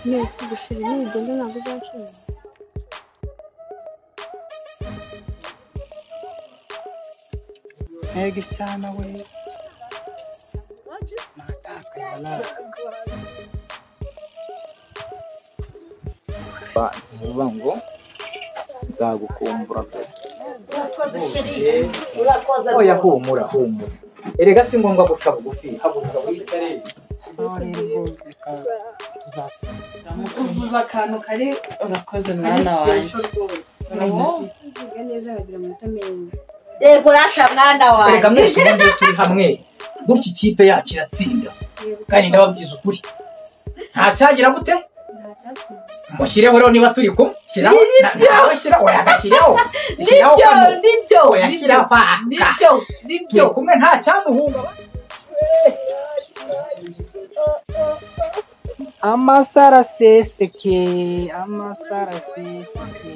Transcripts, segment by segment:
Mwese gushira n'ugenda ntabwo uzancira. Ntege cyane we. Ntuba ngo nzagukumbura pe. Urakoze. Oya humura humura. Erega si ngombwa guca bugufi, haguruka wicare. Uvuze akantu kari urakoze mwana wanjye. Uvuga neza wagira amanota meza. Yego rasha mwana wanjye. Erega mwese ubundi turi hamwe gutya ikipe yacu iratsinda. Kandi ndababwiza ukuri. Nta cyagira gute? Mushyireho rero niba turi kumwe. Shyiraho. Nawe shyiraho, oya gashyireho. Shyiraho kano. Nibyo. Oya shyiraho aka. Nibyo. Nibyo. Turi kumwe nta cyaduhungabanya. Amasara seseke, amasara seseke.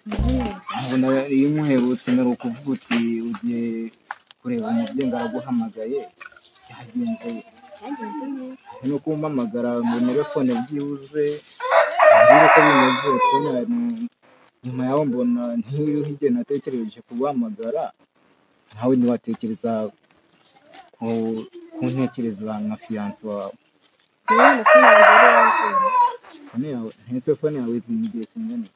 Nkabona iyo umuherutse nari ukuvuga uti ugiye kureba umubyeyi ngo araguhamagaye, byagenze no kumpamagara ngo telefone byibuze mbwire uko bimeze. Nyuma yaho mbona nk'igihe natekereje kuguhamagara nawe ntiwatekereza kuntekereza nka fiyanse wawe. Ntese fone yawe izima igihe kingana iki?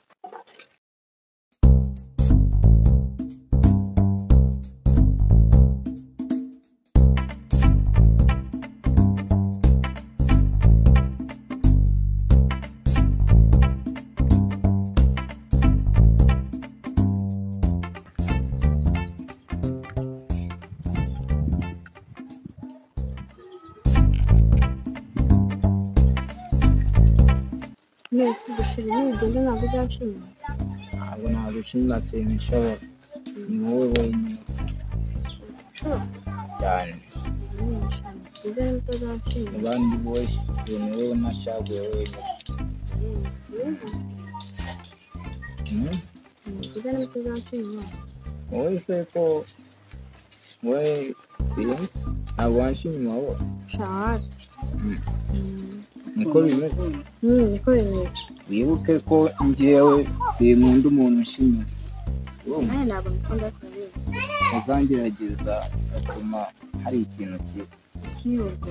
Mwese gushira n'ugenda ntabwo uzancira. Ntabwo naguca sinshobora. Ni wowe wenyine cyane. Mu bandi bose ni wowe nacaguye wenyine. Wowe se ko wowe sinzi ntabwo wanca inyuma wowe. Niko bimeze. Niko bimeze. Wibuke ko njyewe sinkunda umuntu ushimira. Ntabwo mbikunda kubizi. Uzangerageza gatuma hari ikintu kiba. Kiyogo.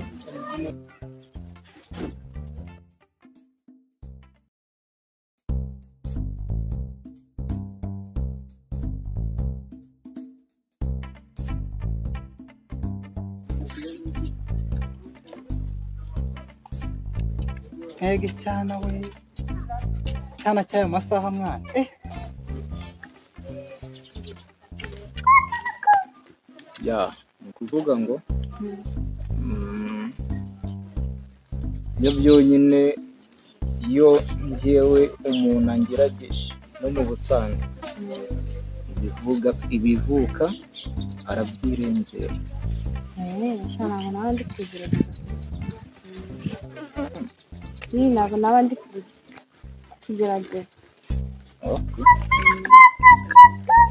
Ntege cyane we. Cyana cy'ayo masaha mwana. Ya, ni ukuvuga ngo iyo byonyine iyo njyewe umuntu angerageje no mu busanzwe ibivuka arabyirengera. Ntabwo naba ndi kugerageza.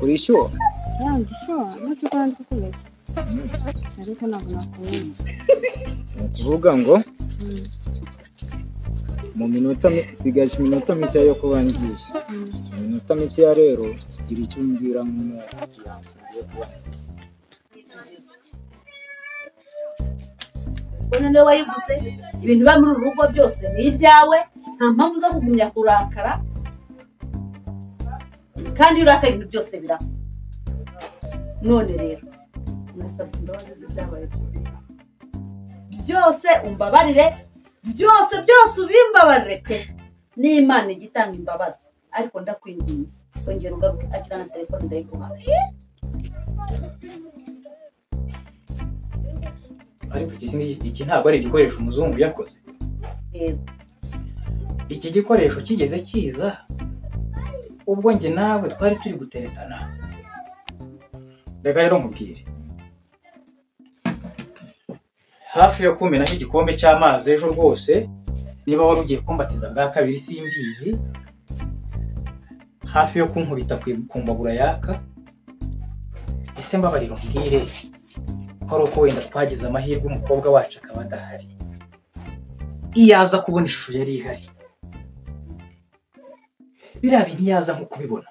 Uri sure? Yeah, ndi sure. Ntacyo ukora ndi kukubeshya. Ariko ntabwo nakubeshya. Ni ukuvuga ngo mu minota nsigaje iminota mike yo kuba ngiye. Mu minota mike rero gira icyo umbwira nk'umufiyanse ngiye kuba nsize. None niwe wayivuze ibintu biba muri uru rugo byose ni ibyawe, nta mpamvu zo kugumya kurakara, kandi iyo urakaye ibintu byose birapfa. None rero ngusabye imbabazi z'ibyabaye byose byose, umbabarire byose byose, ubimbabarire pe. N'Imana ijya itanga imbabazi, ariko ndakwinginze ongera ugaruke, akira na telefone ndayiguha. Ariko iki ntabwo ari igikoresho umuzungu yakoze. Iki gikoresho kigeze kiza ubwo njye nawe twari turi guteretana. Reka rero nkubwire, hafi yo kumenaho igikombe cy'amazi ejo rwose Niba wari ugiye kumbatiza bwa kabiri simbizi, hafi yo kunkubita ku mbabura yaka. Ese mbabarira umbwire ko ari uko wenda twagize amahirwe umukobwa wacu akaba adahari, iyo aza kubona ishusho yari ihari biriya bintu yaza nko kubibona,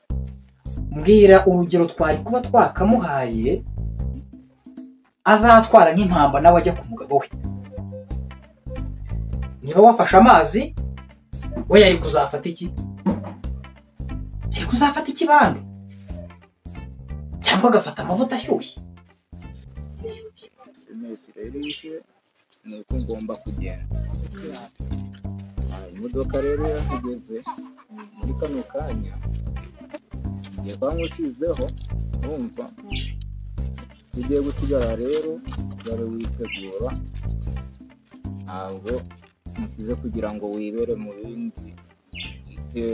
mbwira urugero twari kuba twakamuhaye azatwara nk'impamba nawe ajya ku mugabo we. Niba wafashe amazi we yari kuzafata iki? Yari kuzafata ikibando cyangwa agafata amavuta ashyushye. SMS rero yishyuwe ni uko ngomba kugenda. Imodoka rero yahageze muri kano kanya ngiye kuba nywushyizeho, urumva ugiye gusigara rero usigare witegura, ntabwo musize kugira ngo wibere mu bindi, uhite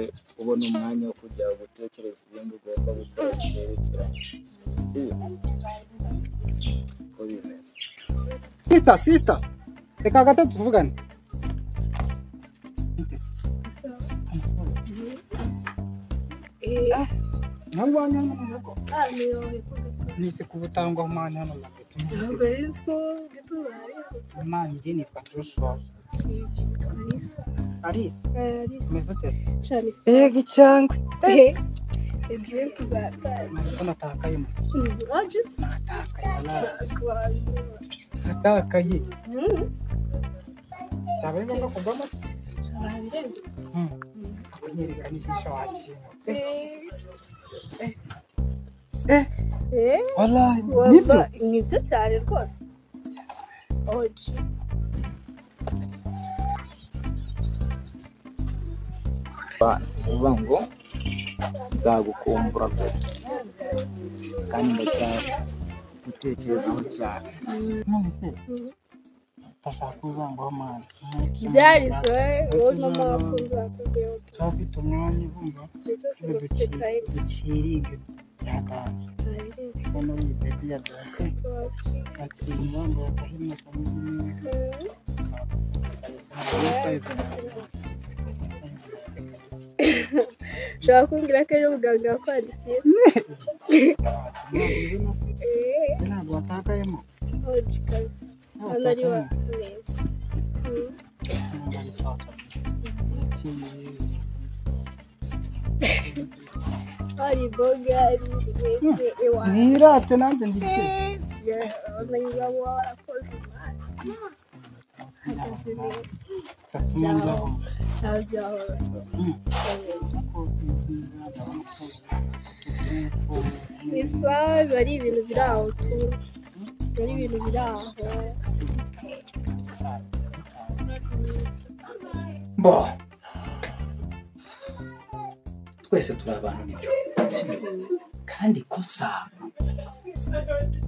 ubona umwanya wo kujya gutekereza ibindi ugomba gukora byerekeranye, sibyo? Uko bimeze. Sister, sister, reka gatatu tuvugane. Nise kubutangwa mwana hano na beto. Ntabwo ari nzi ko gituza hari. Mwana njye nitwa Joshua. Nitwa Alisa. Alisa? Alisa. Umeze ute? Shanisa. Ega icyangwe. Drink zatari. Ko natakaye musa. Urajis? Natakaye. Natakaye. Cyaba ari ngombwa kugwamo? Cyaba birenze. Kunyereka n'ijisho wakira. Wallahi, nibyo? Nibyo cyane rwose. Oji. Uvuga ngo nzagukumbura pe, kandi ndacyagutekerezaho cyane. None se utashaka kuzangwaho mwana? Byari so, wowe na mama nzakubwira. Ufite umwanya urumva ducirige byatanze. Ubona ari baby ya data. Akiri wambaye akahimwe kameze neza. Ushobora kumbwira ko ejo muganga yakwandikiye? Ntabwo watakayemo? Oji kabisa. Hano ari wa neza. Hari boga, hari ibirete, ewa. Nirate nanjye ndike. Urabona warakoze imana. Hagaze neza. Gatuma njyaho. Ntabyahora. Isa biba ari ibintu biri aho tu. Biba ari ibintu biri aho. Bo. Twese turi abantu nibyo, sibyo? Kandi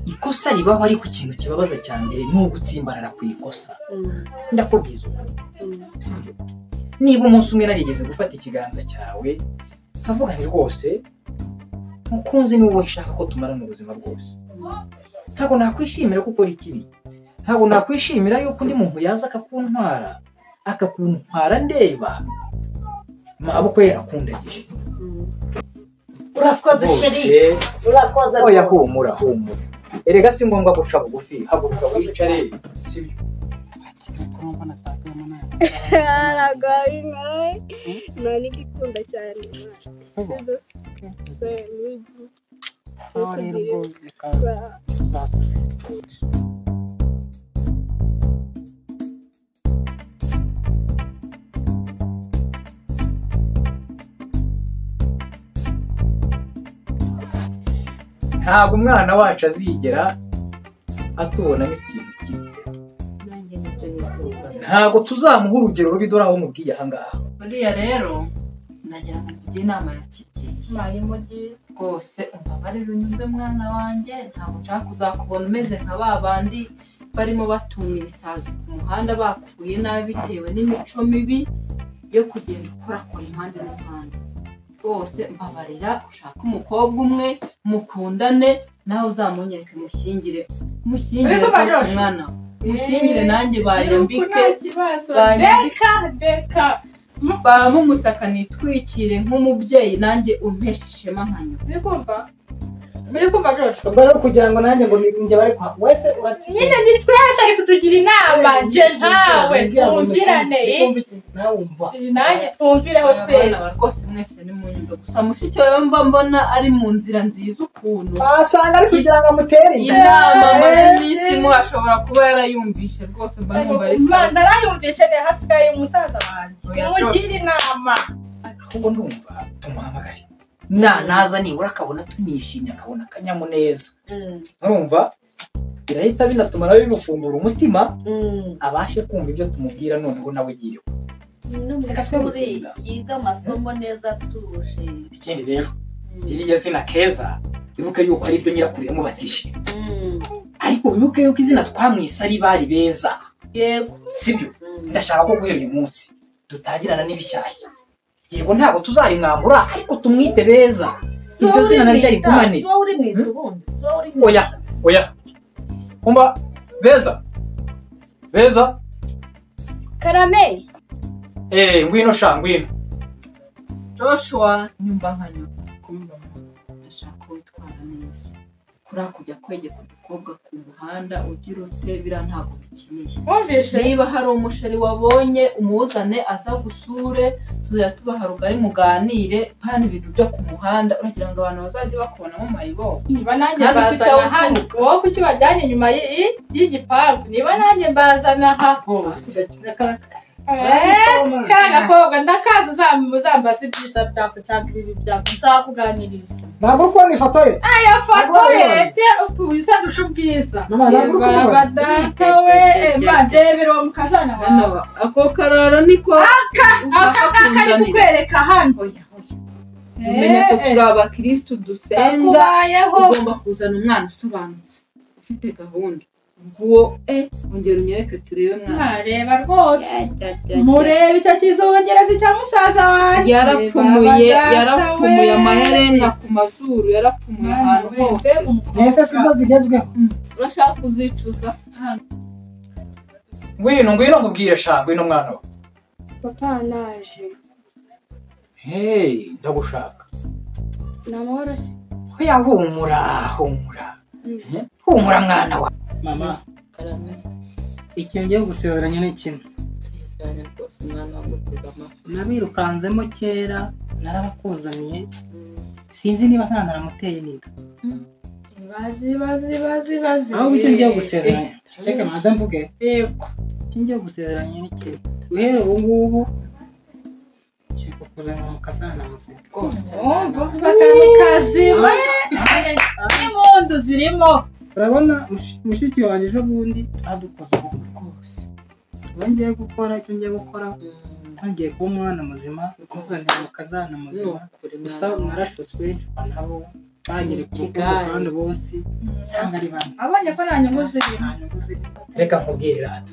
ikosa ribaho, ariko ikintu kibabaza cya mbere ni ugutsimbarara ku ikosa. Ndakubwiza ukuri, sibyo? Niba umunsi umwe narigeze gufata ikiganza cyawe nkavuga nti rwose mukunzi ni wowe nshaka ko tumarana ubuzima bwose, ntabwo nakwishimira ko ukora ikibi, ntabwo nakwishimira yuko undi muntu yaza akakuntwara ndeba maboko ye akundagije. Urakoze sheri, urakoze. Oya humura humura, erega si ngombwa guca bugufi, haguruka wicare, sibyo? Ntabwo wabimara, nta n'igikunda cyane. Ntabwo umwana wacu azigera atubonamo ikintu kimwe. Ntabwo tuzamuha urugero rubi, dore aho mubwiye aha ngaha. Buriya rero ndagira ngo mugire inama ya kibyeyi rwose, umbabarire unyumve mwana wanjye, ntabwo nshaka kuzakubona umeze nka ba bandi barimo batumira isazi ku muhanda bapfuye nabi bitewe n'imico mibi yo kugenda ukorakora impande n'impande. Rwose mbabarira ushake umukobwa umwe mukundane, nawe uzamunyereke mushyingire, mushyingire rwose mwana. Mushyingire nanjye banyambike. Reka bampa umutaka nitwikire nk'umubyeyi nanjye umpeshe ishema nka nyoko. Muri kumva Joshua? Ubwo rero kugira ngo nanjye ngo njye bari kwa wese uratsinda. Nyine ni twese ari kutugira inama nje ntawe twumvirane. Nawe umva. Nanjye twumvireho twese. Rwose mwese ni mu nyumba gusa mushiki wawe mba mbona ari mu nzira nziza ukuntu. Asanga ari kugira ngo amutere inda. Inama maze iminsi mu ashobora kuba yarayumvishe rwose mba numva ari sawa. Narayumvishe ne hasigaye umusaza wanjye. Mugire inama. Ahubwo ndumva tumuhamagare. Naza nibura akabona tunishimye akabona akanyamuneza. Urumva birahita binatuma nawe bimufungura umutima abashe kumva ibyo tumubwira noneho nawe yiriwe. No mu ishuri yiga amasomo neza atuje. Ikindi rero ririya zina Keza wibuke yuko ari ryo nyirakuru yamubatije. Ariko wibuke yuko izina twamwise ari bari beza. Yego. Sibyo? Ndashaka ko guhera uyu munsi dutangirana n'ibishyashya. Yego ntabwo tuzarimwambura ariko tumwite Beza. Iryo zina naryo rigumane. Si wowe uri mwita ubundi, si wowe uri mwita. Oya, oya. Umva Beza. Beza. Karame. Ngwino sha ngwino. Joshua nyumva nka nyoko. Kumva ndashaka ko witwara neza. Kuri kujya kwegeka udukobwa ku muhanda ugira ute bira ntabwo bikeneye. Niba hari umusheri wabonye umuzane aza gusure tuzajya tubaha rugari muganire pana ibintu byo ku muhanda uragira ngo abantu bazajye bakubonamo mayibobo. Niba nanjye mbazana hano wowe kuki bajyanye inyuma y'igipangu niba nanjye mbazana aha rwose. Kariya gakobwa ndakazi uzambaza ibyiza byako cyangwa ibibi byako nzakuganiriza. Ntabwo uri kubona ifoto ye? Aya foto ye usandusha ubwiza. Baba data we mba ndebera uwo mukazana wawe. Ako karara niko aka ngaka ari kukwereka hano. Umenya ko turi abakirisitu dusenga ugomba kuzana umwana usobanutse ufite gahunda. Nguwo ongera unyereke turebe mwana. Reba rwose. Murebe icyo kizongereza cya musaza wanjye. Yarapfumuye amaherena ku mazuru, yarapfumuye ahantu hose. Ese sizo zigezweho. Urashaka kuzicuza? Ngwino ngwino nkubwire sha ngwino mwana wa. Papa naje. Hey, ndagushaka. Ni amahoro se? Oya humura, humura. Humura mwana wa. Mama, ikintu ngiye gusezeranya ni kimwe. Nsezeranya rwose mwana waguteze amatwi. Nabirukanzemo kera narabakuzaniye sinzi niba nta naramuteye n'inda. Bazi. Aho icyo ngiye gusezeranya. Reka manze mvuge. Yego. Icyo ngiye gusezeranya ni kimwe. Guhera ubu ngubu ngiye kukuzanira mukazana muzima. Rwose. Uvuze akantu kazima. N'impundu zirimo. Urabona mushiki wanjye ejo bundi twadukoze ubukwe rwose. Ubu ngiye gukora icyo ngiye gukora ntangiye kuba umwana muzima kuzanira mukazana muzima gusa narashutswe nshwa nabo banyereka urukundo kandi bose nsanga ari bamwe. Abonye ko nta nyungu zirimo. Reka nkubwire rata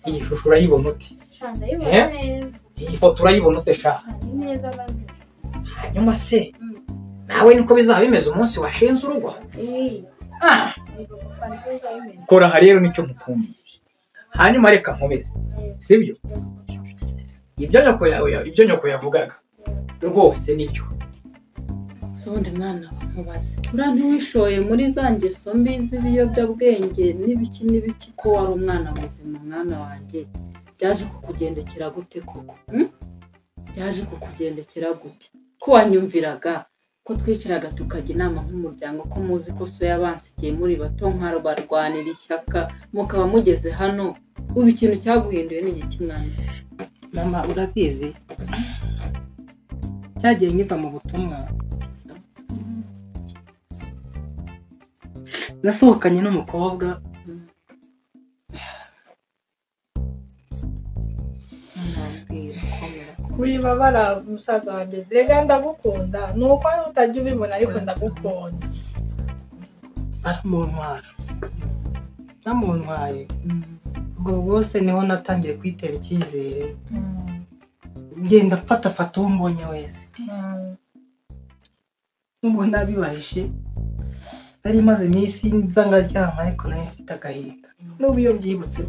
iyi shusho urayibona ute? Ndayibona neza. Iyi foto urayibona ute sha? Ni neza bazi. Hanyuma se nawe niko bizaba bimeze umunsi washinze urugo? Kora aha rero nicyo mukundiye. Hanyuma reka nkomeze. Sibyo? Ibyo nyoko yavugaga rwose nibyo. Sonde mwana nkubaze. Uriya ntiwishoye muri za ngeso mbi z'ibiyobyabwenge n'ibiki n'ibiki ko wari umwana muzima mwana wanjye. Byaje kukugendekera gute koko? Byaje kukugendekera gute? Ko wanyumviraga ko twicaraga tukajya inama nk'umuryango ko muzi ko so yabansigiye muri bato nkabarwanira ishyaka mukaba mugeze hano ubu ikintu cyaguhinduye ni igiki mwana? Mama urabizi cyagiye nkiva mu butumwa nasohokanye n'umukobwa Wibabara musaza wanjye rega ndagukunda nuko utajya ubibona ariko ndagukunda. Aramuntwara namuntwaye ubwo bwose niho natangiye kwitera icyizere ngenda mfatafata uwo mbonye wese nubwo nabibahishe Nari maze iminsi nza ngaryama ariko nari mfite agahinda. N'ubu iyo mbyibutse.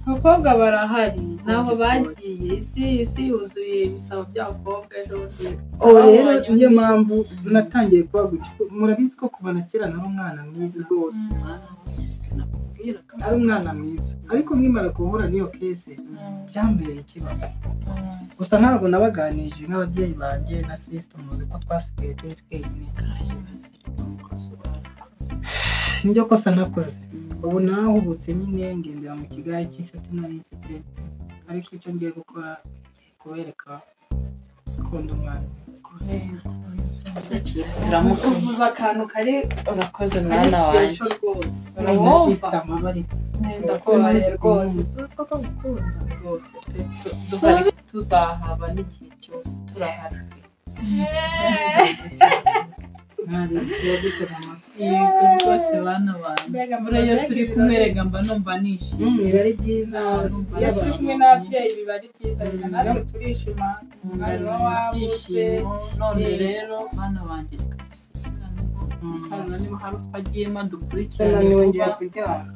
Abakobwa barahari ntaho bagiye, isi yuzuye ibisabo by'abakobwa ejo bundi. Ubu rero niyo mpamvu natangiye kuba guca. Murabizi ko kuva na kera nari umwana mwiza rwose, umwana mwiza nakubwira. Ari umwana mwiza, ariko nkimara guhura n'iyo case byambereye ikibazo. Gusa ntabwo nabaganirije nk'ababyeyi banjye na sister, muzi ko twasigaye turi twenyine. Niryo kosa nakoze. Ubu nahubutse nyine ngendera mu kigare cy'inshuti nari mfite, ariko icyo ngiye gukora, ngiye kubereka ko ndi umwana mwiza. Uvuze akantu kari Urakoze kari mwana wanjye. special rwose. Na Urumva? sister mbabarira. Ndakubabariye rwose, suzi ko ngukunda. Rwose pe, duhari, tuzahaba n'igihe cyose, turahari pe. Mwari tuba amatwi. Yego rwose bana banjye. Mbega Buriya iyo mbega turi ibirori. kumwe rega mba numva nishimye. Biba ari byiza. Numva Iyo turi kumwe nishimye. n'ababyeyi biba ari byiza, reka natwe turishima, umwana uba wabuze. Ibyishimo. None rero bana banjye, reka dusezeraneho. Umusaza niba hari utwo agiyemo dukurikirane Naniwe, ngiye vuba. kuryama.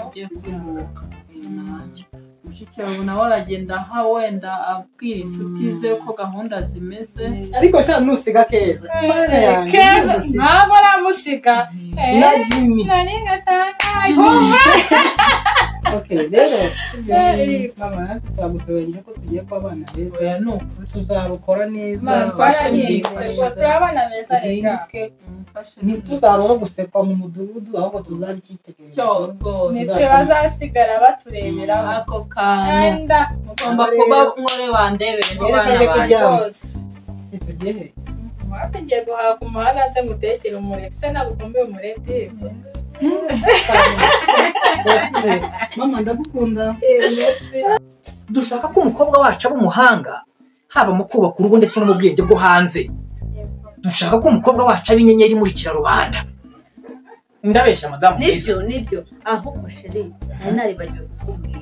Ugiye kuruhuka. Ntacyo, mushiki wawe nawe aragenda aha wenda abwira inshuti ze uko gahunda zimeze. Ariko sha, nusiga Keza, Mana yanjye, Keza nusiga. ntabwo aramusiga. Na Jimmy. Nari ngatangaye humva. Okay, rero mama, natwe twagusezeranyije ko tugiye kuba abana beza. Oya, ni ukuri. Tuzabukora neza. Man, twarahindutse rwose, turi abana beza reka. Duhinduke. Mfashe. Ntituzabaho gusekwa mu mudugudu, ahubwo tuzaba icyitegererezo. Cyo rwose. Nitwe bazasigara batureberaho. Ako kantu. Enda Mugomba kuba nkore bandebereho Rero bana kajya banjye. kuryama. Rwose. Si tugiye he? Wapi, ngiye guhaha ku muhanda nze ngutekere umureti, se ntabwo ukumbuye umureti? Turasubira. Mama, ndagukunda. Dushaka ko umukobwa wacu aba umuhanga, haba mu kubaka urugo ndetse no mu bwenge bwo hanze. Dushaka ko umukobwa wacu aba inyenyeri imurikira rubanda. Ndabeshya, madamu mwiza? Nibyo, nibyo. Ahubwo chéri, nari naribagiwe kukubwira.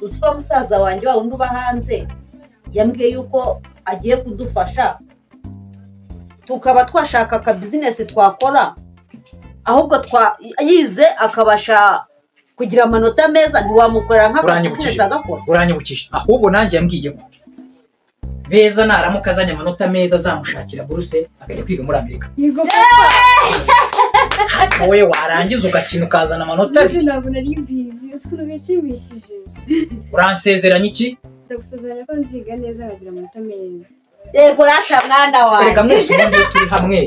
Uzi ko musaza wanjye wa wundi uba hanze yambwiye yuko agiye kudufasha, tukaba twashaka aka business twakora? Ahubwo twa yize akabasha kugira amanota meza, ntiwamukorera nk'aka Uranyibukije. business agakora? Uranyibukije. Ahubwo nanjye yambwiye ko Beza naramuka azanye amanota meza azamushakira buruse akajya kwiga muri Amerika. Yego papa. Wowe warangiza ugakina ukazana amanota Maze 2. ntabwo nari mbizi, uzi ukuntu bishimishije. Uransezeranya iki? Ndagusezeranya ko nziga neza nkagira amanota meza. Yego rasha mwana Reka wanjye. mwese ubundi iyo turi hamwe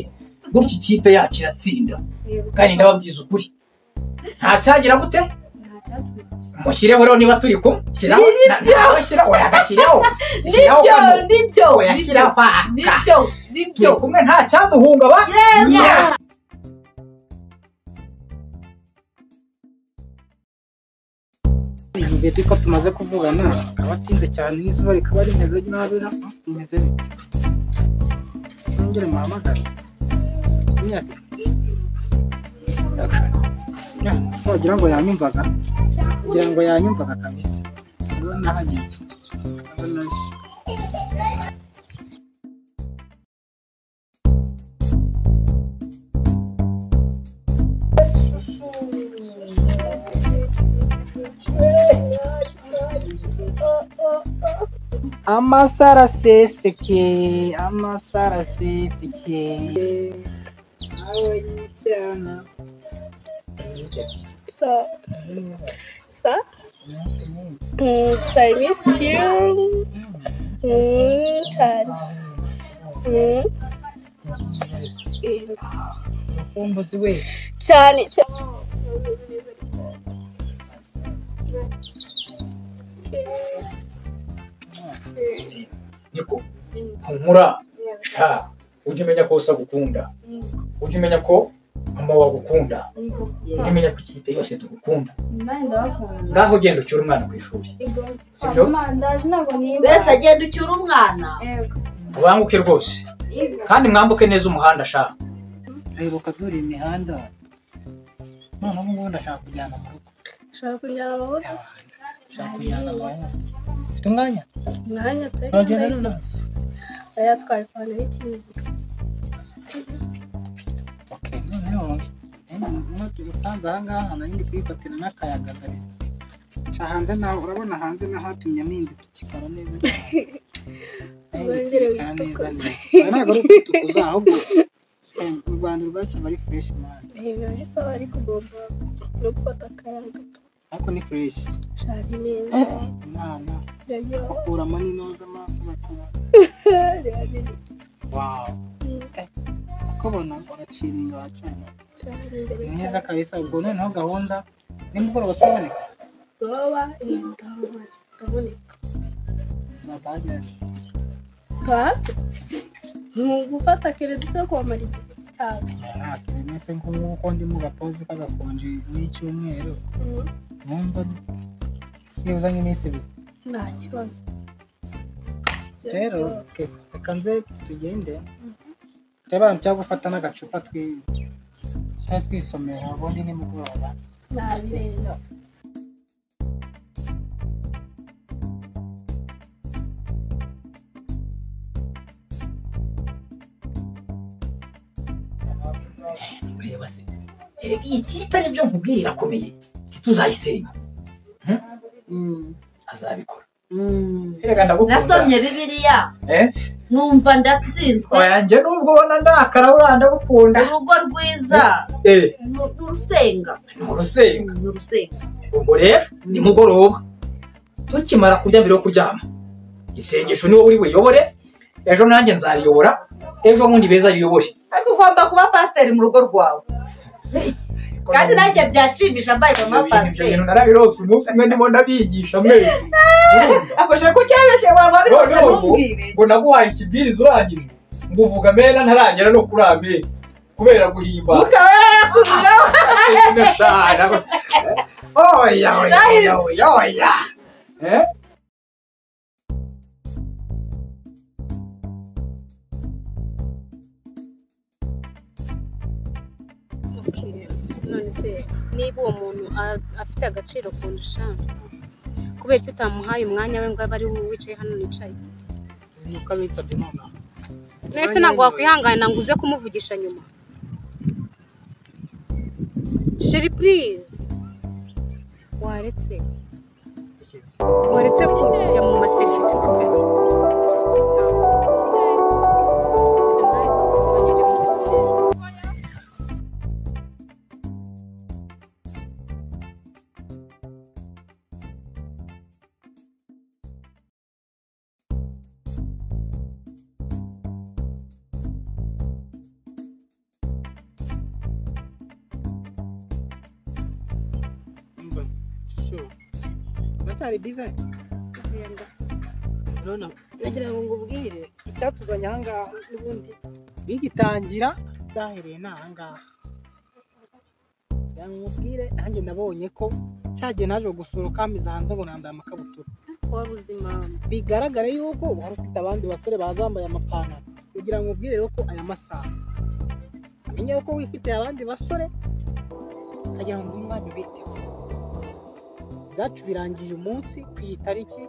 gutya ikipe yacu iratsinda. Yego. Kandi ndababwiza ukuri, nta cyagira gute. Nta cyatuma. Mushyireho rero niba turi kumwe. Shyiraho nawe, shyiraho. Oya, gashyiraho, shyiraho Nibyo. kano. Nibyo. Oya, shyiraho aka. Nibyo, nibyo. Turi kumwe, nta cyaduhungaba. Yego. Baby, ko tumaze kuvugana akaba atinze cyane n'izuba rikaba rimeze nabi, rimeze bite? Nongere muhamagare. Imyaka wagira ngo yanyumvaga, wagira ngo yanyumvaga kabisa. Ndabona nahageze, ndabona aje. Amasaro aseseke, amasaro aseseke, awe y'icyana. So, so I miss you. Cyane. Urukumbuzi we. Cyane cyane. Niko humura, ha, ujye umenya ko usa gukunda, ujye umenya ko mama wagukunda, ujye umenya ko ikipe yose tugukunda. Nanjye ndabakunda. Ngaho ugenda ucyure umwana ku ishuri. Yego. Sibyo? Mama, ndaje, ntabwo nimba. Mbese agenda ucyura umwana. Yego. Ubanguke rwose. Yego. Kandi mwambuke neza umuhanda sha. Aheruka dore imihanda, none ubu ngubu ndashaka kujyana mu rugo. Ushaka kujyana mu rugo? Ndashaka kujyana mu rugo. Ufite umwanya? Umwanya turi. Uragenda nonaha? Aya twabivanaho ikibazo. Okay, noneho nsanze aha ngaha nari ndi kwifatira n'akayaga kare. Sha hanze naho urabona hanze naho hatumye mpinduka ikikara neza cyane. Ntabwo ari ukutukuza ahubwo u Rwanda rwacu aba ari fresh man. Biba ari sawa ariko ugomba no gufata akayaga. Ariko ni fresh. Sha ni neza. Mwana. Bakuramo n'inoza amaso bakaba. Wow. Kubona uraciringa wacyane. Neza kabisa ubwo noneho gahunda nimugoroba se uboneka? Roba ndaboneka. Tase gufata keredi se kwamara igihe cyane. Nta nk'uko ndi mu gapozi k'agakonji n'icyumweru. Numva sibuza nk'iminsi ibiri. Nta kibazo. Rero reka nze tugende. Tureba cyangwa gufata n'agacupa twisomera ubundi nimugoroba. Nabirenze. Ureba se erega iyi kipe nibyo nkubwira irakomeye ntituzayisenya. Azabikora. Erega ndagukunda. Nasomye Bibiliya. Numva ndatsinzwe. Oya njye nubwo ubona ndakara uriya ndagukunda. Urugo rwiza. N'urusenga. N'urusenga. N'urusenga. Ubwo rero nimugoroba tukimara kurya mbere yo kuryama. Isengesho niwo uri buyobore, ejo nanjye nzariyobora, ejo bundi beza riyobore. Ariko ugomba kuba pasiteri mu rugo rwawe. Kandi nanjye byanshimisha mbaye mama pasiteri. Ibyo bintu narabirose umunsi umwe ndimo ndabigisha amezi. Akoresheje ko cyabeshye wabirose ntumbwire. Ngo naguhaye ikibwiriza urangije ngo uvuga amena ntaragera no kuri amen kubera guhimba. Ukaba yarakubiyeho. Oya oya oya oya. None se niba uwo muntu afite agaciro kundusha kubera icyo utamuhaye umwanya we ngo abe ari wowe wicaye hano nicaye? Nuko abinsabye nonaha. Mwese ntabwo wakwihangana ngo uze kumuvugisha nyuma? Sheri please. Waretse kujya mu maselfie. Uracyari bize? None nagira ngo ngubwire icyatuzanye aha ngaha n'ubundi bigitangira byahereye ni aha ngaha. Nkubwire nanjye nabonye ko cyagiye naje gusura ukambiza hanze ngo nambaye amakabutura. Wari uzima. Bigaragara yuko wari ufite abandi basore bazambaye amapantaro. Kugira ngo ubwire rero ko aya masaha amenye yuko wifite abandi basore agira ngo umwami biteho. Byacu birangije umunsi ku itariki,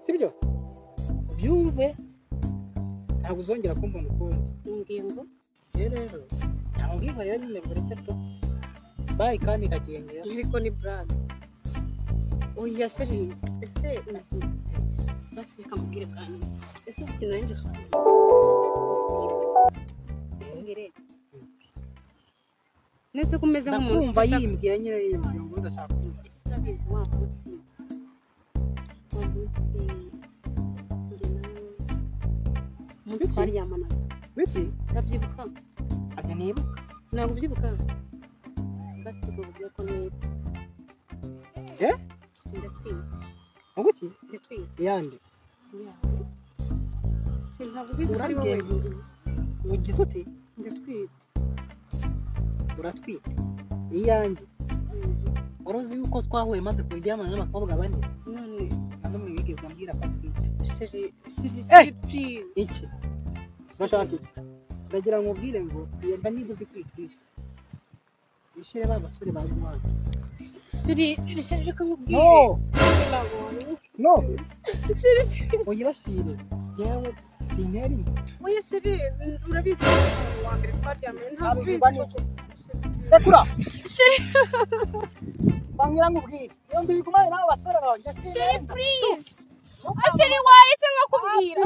sibyo? Byumve ntabwo uzongera kumbona ukundi. Ingingo rero ntabwo rero nyine bureke to bayi kandi iragendera. Ariko ni brand. Oya sheri ese uzi basi reka mubwire bwa nyuma. Ese uzi ikintu nanjye ufite? Nese ko umeze nk'umuntu ndakumva yimbwiye nyine yimbwiye ngo ndashaka kumva. Ese urabizi wa munsi njye nawe umunsi twaryamanaga. Wiki? Urabyibuka? Ntabyo nibuka. Ntabwo ubyibuka? Basi tukubwira ko ntwite. Ndatwite. Ubuki? Ndatwite. Yande. Ntabwo ubizi ko ari wowe. Ugize uti? Ndatwite. Uratwite iyanjye. Wari uzi yuko twahuye maze kuryamana n'abakobwa bane? None nta n'umwe wigeze ambwira ko atwite. Sheri sheri please. Iki urashaka iki? Ndagira ngo ubwire ngo iyo nda niba uzi kwitwita wishyire ba basore bazi iwanyu. Sheri sheri reka nkubwire. No no Sheri uyibashyire. Njyewe sintera inda. Oya sheri, urabizi ko umuntu wa mbere twaryamanye ntabwo ubizi. Rekura. Sheri. Bambwira nkubwire. Iyo mbigumane n'abo basore bawe njye sintera Sheri inda. please. Ah, sheri waretse nkakubwira.